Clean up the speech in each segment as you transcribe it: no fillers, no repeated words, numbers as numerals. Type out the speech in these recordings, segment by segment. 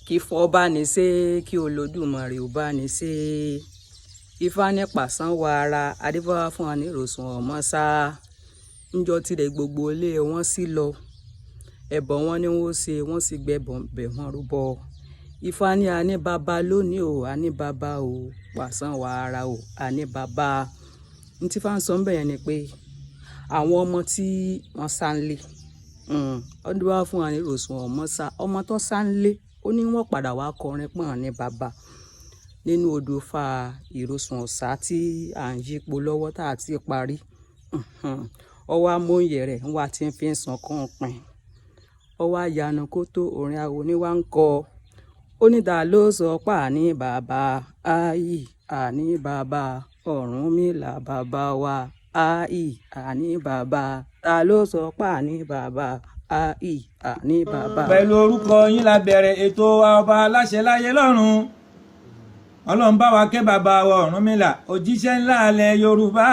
Kí Ifọ̀ bá ní ṣe, kí Olódùmarè ó bá ní ṣe. Ifá ní pàṣán wàrà adífá fún wa ní ìrosùn ọmọ sá. Níjọ́ tìrẹ gbogbo ilé wọn sí lọ. Ẹbọ wọn ni wọ́n ṣe, wọ́n sì gbẹ́bọ bẹ̀ wọ́n rúbọ. Ifá ní a ní baba lónìí o, a ní baba o, pàṣán wàrà o, a ní baba. N tí Ifá ń sọ ńbẹ̀ yẹn ni pé àwọn ọmọ tí wọ́n sá ń lé, ọdún wá fún wa ní ìrosùn ọmọ sá. Ọmọ tó sá ń lé, ó ní wọ́n padà wá kọrin pọ́n ní baba nínú odò Ifá ìrosùn ọ̀sá tí à ń yípo lọ́wọ́ tá a ti parí. Ó wá mú ìyẹ̀rẹ̀ ń wá tí ń fi ń sunkún pin. Ó wá yanu kó tó orin awo ní wá ń kọ. Ó ní ta ló sọ pé àní bàbá, áì àní bàbá, Ọ̀rúnmìlà bàbá wa, áì àní bàbá. Ta ló sọ pé àní bàbá, áì àní bàbá. Pẹ̀lú orúkọ yín la bẹ̀rẹ̀ ètò wa, ọba aláṣẹ láyé lọ́run. Ọlọ́run bá wa kẹ́ bàbá wa Ọ̀rúnmìlà, òjíṣẹ́ ńlá alẹ̀ Yorùbá.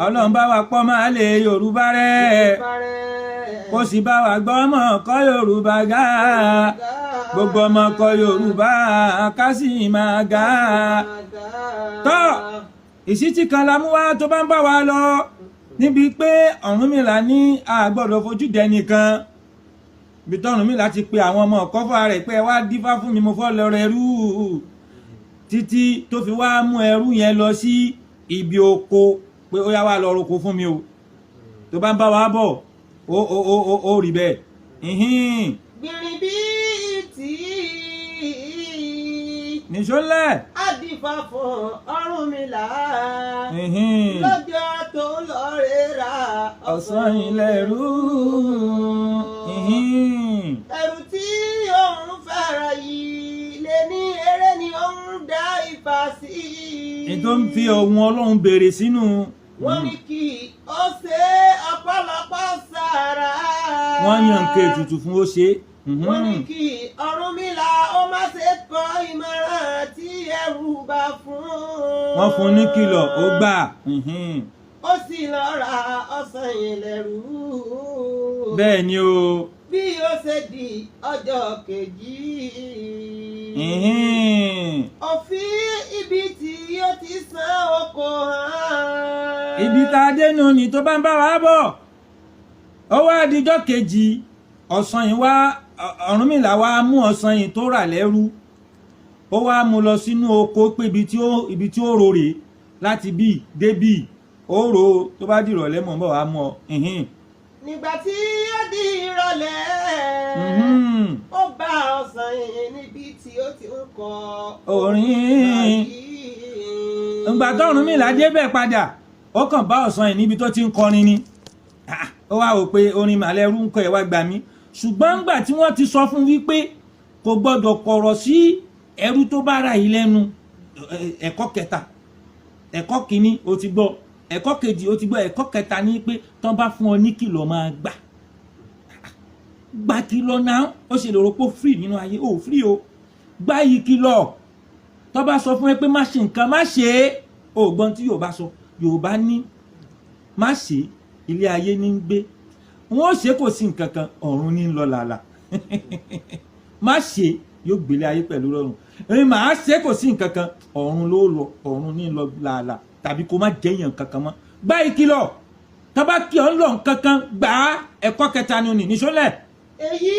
Ọlọ́run bá wa pọ́ máa lè Yorùbá rẹ̀, kó sì bá wa gbọ́ ọmọ kọ́ Yorùbá gá, gbogbo ọmọ kọ́ Yorùbá ká sì máa ga. Tọ́ ìṣítí kan la mú wá tó bá ń bá wa lọ níbi pé Ọ̀rúnmìlà ní a gbọ́dọ̀ fojú dẹ nìkan, bí tọ́rúnmìlà ti pe àwọn ọmọ ọ̀kọ́fà rẹ̀ pé ẹ wá dífá fún mi, mo fọ́ lọ rẹ rú, títí tó fi wá mú ẹrú yẹn lọ sí ibi oko pé ó yá, wá lọ roko fún mi o. Tó bá ń bá wa bọ̀, ó ó ó ó ó rí bẹ́ẹ̀. Gbìnrín bí tí. Nìṣó ńlẹ̀. Adífá fún Ọ̀rúnmìlà lọ́jọ́ tó ń lọ rírà ọ̀sán ilẹ̀ rú. Ẹrù tí òun fẹ́ràn yìí lè ní eré ni òun dá ifá sí. Ní tó ń fi ohun Ọlọ́run béèrè sínú. Wọ́n ní kí ó ṣe ọ̀pọ̀lọpọ̀ sára. Wọ́n yàn nǹkan ètùtù fún, ó ṣe. Wọ́n ní kí Ọ̀rúnmìlà ó má ṣe kọ ìmọ̀ràn tí ẹrù bá fún. Wọ́n fún ní kìlọ̀, ó gbà. Ó sì lọ ra ọ̀sán yẹn lẹ́rú. Bẹ́ẹ̀ ni o. Bí ó ṣe di ọjọ́ kejì, òfin ibi tí ó ti san oko hàn. Ibi tá a dé nù ní tó bá ń bá wa bọ̀, ó wá dijọ́ kejì, ọ̀sán yìí wá, Ọ̀rúnmìlà wá mú ọ̀sán yìí tó rà lẹ́rú, ó wá mú lọ sínú oko pé ibi tí ó ro rèé, láti bí dé bí ó ro, tó bá dìrọ̀lẹ́ mọ̀ ń bọ̀ wá mú ọ. Nígbà tí ó di ìrọ̀lẹ́, ó bá ọ̀sán yìí níbi tí ó ti ń kọ orin. Ìgbà tó Ọ̀rúnmìlà débẹ̀ padà, ó kàn bá ọ̀sán yìí níbi tó ti ń kọrin ni. Ah, ó wá wò pé orin màlẹ́rú ń kọ, ẹ̀ wá gbà mí. Ṣùgbọ́n ńgbà tí wọ́n ti sọ fún wípé kò gbọ́dọ̀ kọ̀rọ̀ sí ẹrú tó bá ra yìí lẹ́nu, ẹ̀kọ́ kẹta, ẹ̀kọ́ kìíní ó ti gbọ́, ẹ̀kọ́ kejì ó ti gbọ́, ẹ̀kọ́ kẹta ní pé tán bá fún ọ ní kìlọ̀, máa gbà, gbà kìlọ̀ náà. Ó ṣe lè rò pé ó free nínú ayé, ó free o. Gbá yìí kìlọ̀, tó bá sọ fún ẹ pé má ṣe nǹkan, má ṣe é. O gbọ́n tí Yorùbá sọ, Yorùbá ní má ṣe, ilé ayé ní ń gbé wọn ó ṣe, kò sí nǹkan kan, ọ̀run ní ń lọ làlà. Má ṣe, yóò gbélé ayé pẹ̀lú rọrùn. Èmi màá ṣe, kò sí nǹkan kan, ọ̀run ló lọ, ọ̀run ní ń lọ làlà, tàbí kó má jẹ́yàn kankan mọ́. Gbá ìkìlọ̀, tó bá kí ọ ń lọ nǹkan kan, gbà á. Ẹ̀kọ́ kẹta ni nìṣólẹ̀. Èyí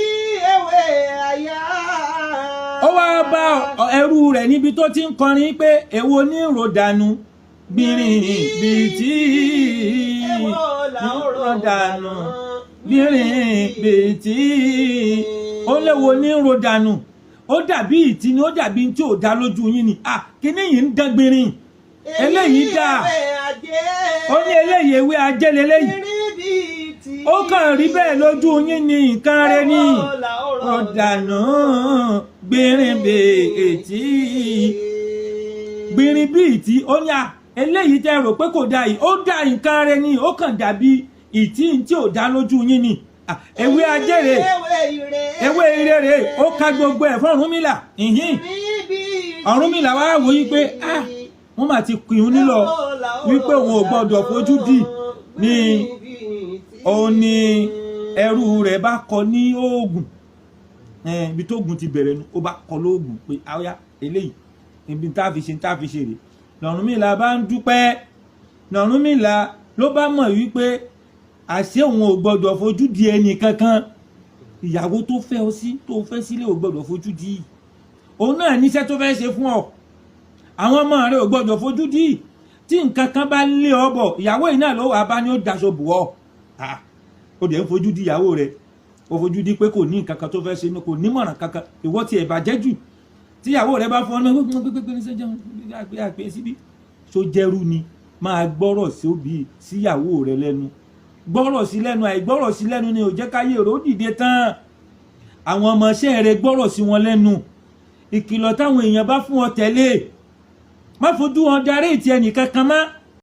ewé àyà. Ó wá bá ẹrú rẹ̀ níbi tó ti ń kọrin pé èwo ní ro dànù gbìnrín bíi tí Èwo là ń ro dànù gbìnrín bíi tí ó léwo ní ro dànù, ó dàbí ìtì ni, ó dàbí tí ò dá lójú yín ni. Ah, kíní yìí ń dán gbìnrín, eléyìí dà. Ewé ajé. Ó ní eléyìí ewé ajé leléyìí. Gbìnrín bíi tí. Ó kàn rí bẹ́ẹ̀ lójú yín ni, nǹkan rẹ ní Èwo là ń ro dànù gbìnrín bíi tí, gbìnrín bíi tí ó ní à eléyìí tẹ́ rò pé kò dáa yìí, ó dá, nǹkan rẹ ni, ó kàn dàbí ìtí tí ò dá lójú yín ni. Ah, ewé ajé rè. Ewé ire. Ewé ire rè. Ó ka gbogbo ẹ̀ fún Ọ̀rúnmìlà ìhín. Gbìnrín bíi tí. Ọ̀rúnmìlà wá wò yí pé ah, wọ́n mà ti kìún nílọ wípé òun ò gbọ́dọ̀ fojú dì ní. Òun ni ẹrú rẹ̀ bá kọ ní oògùn. Ibi tó oògùn ti bẹ̀rẹ̀ nu, ó bá kọ lóògùn pé áyá eléyìí, ibi tá a fi ṣe, tá a fi ṣe rè. Lọ́rúnmìlà bá ń dúpẹ́. Lọ́rúnmìlà ló bá mọ̀ wípé àṣé òun ò gbọ́dọ̀ fojú di ẹnì kankan. Ìyàwó tó fẹ́ ọ sí, tó fẹ́ sílé, ò gbọ́dọ̀ fojú di. Òun náà níṣẹ́ tó fẹ́ ṣe fún ọ. Àwọn ọmọ rẹ ò gbọ́dọ̀ fojú di. Tí nǹkan kan bá lé ọ bọ̀, ìyàwó yìí náà ló wà bá ní ó daṣọ bò ọ́. Ó dẹ̀ ń fojú di ìyàwó rẹ, ó fojú di pé kò ní nǹkan kan tó fẹ́ ṣe, kò nímọ̀ràn kankan. Ìwọ tiẹ̀ bàjẹ́ jù. Tíyàwó rẹ bá fún ọ náà gbégbégbé ní sẹ́jọ́ àgbẹ̀ àgbẹ̀ síbí tó jẹ́rú ni, máa gbọ́rọ̀ sí òbí síyàwó rẹ lẹ́nu, gbọ́rọ̀ sí lẹ́nu. Àìgbọ́rọ̀ sí lẹ́nu ni ò jẹ́ káyé rò ó dìde tán. Àwọn ọmọọṣẹ́ rẹ, gbọ́rọ̀ sí wọn lẹ́nu. Ìkìlọ̀ táwọn èèyàn bá fún ọ, tẹ̀lé. Má fojú wọn darí ìtì ẹnì kankan mọ́.